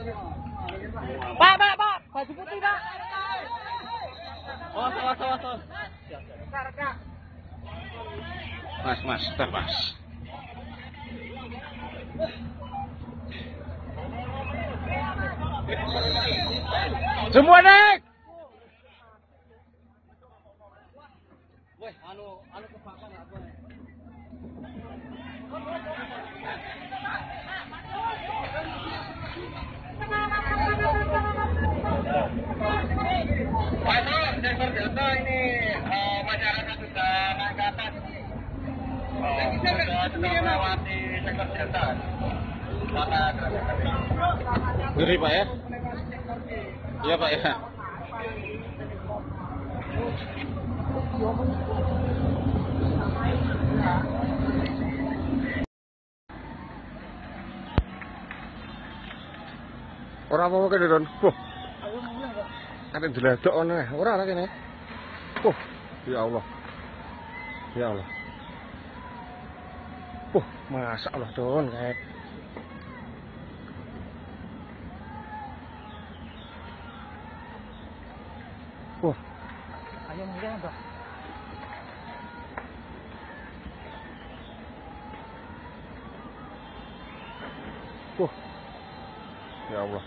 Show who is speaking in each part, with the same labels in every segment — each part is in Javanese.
Speaker 1: Pak, Pak, Pak, baju putih, Pak.
Speaker 2: Awas, awas, awas, awas. Mas, mas, bentar, mas. Semua naik.
Speaker 1: Weh, anu kebakar apa?
Speaker 2: Pak Sektor Delta ini masyarakat sudah naik ke atas. Sudah melewati sektor Delta. Ngeri Pak ya? Iya Pak ya. Ora apa-apa kene, Don. Wah. Ate ndledok ngono ae. Ora ora kene. Wah, ya Allah. Ya Allah. Wah, masak Allah, Don, kae. Wah.
Speaker 1: Ayo mulai, Mbak.
Speaker 2: Wah. Ya Allah.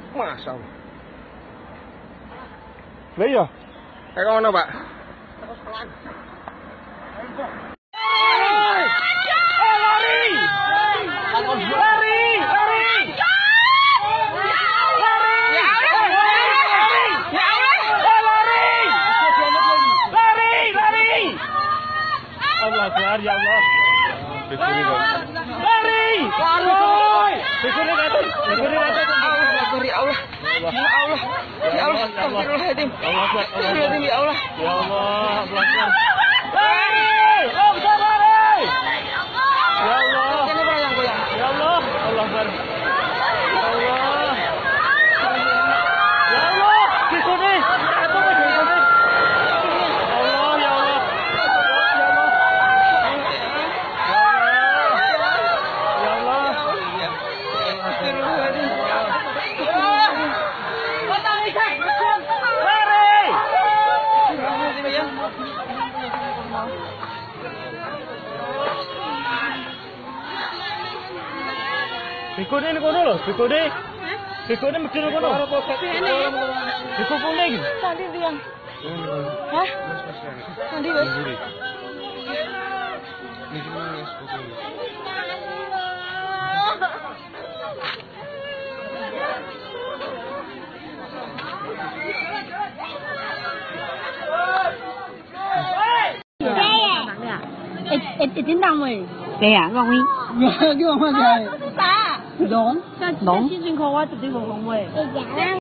Speaker 2: Masya Allah. Lah iya. Kayak ngono, Pak.
Speaker 1: Terus pelan.
Speaker 2: Lari. Lari, lari. Lari. Lari, lari.
Speaker 1: Allah Akbar, ya Allah.
Speaker 2: Lari. Lari.
Speaker 3: Ya Allah, ya Allah, ya Allah, astagfirullahaladzim, astagfirullahaladzim, ya Allah,
Speaker 1: ya Allah,
Speaker 2: lari, lompat lari,
Speaker 1: ya Allah, ya Allah, Allah bar, ya Allah, ya Allah, disini, aku mau disini, Allah, ya Allah, ya Allah, ya Allah, ya Allah,
Speaker 3: astagfirullahaladzim.
Speaker 1: Bikone kono lho, bikone. Bikone medhun kono. Biko kuning.
Speaker 3: Nanti tiang. Hah? Nanti wis.
Speaker 4: 一叮当喂。对啊，我喂。
Speaker 1: 你往看起来。
Speaker 4: 龙，龙。新鲜口我绝对无讲话。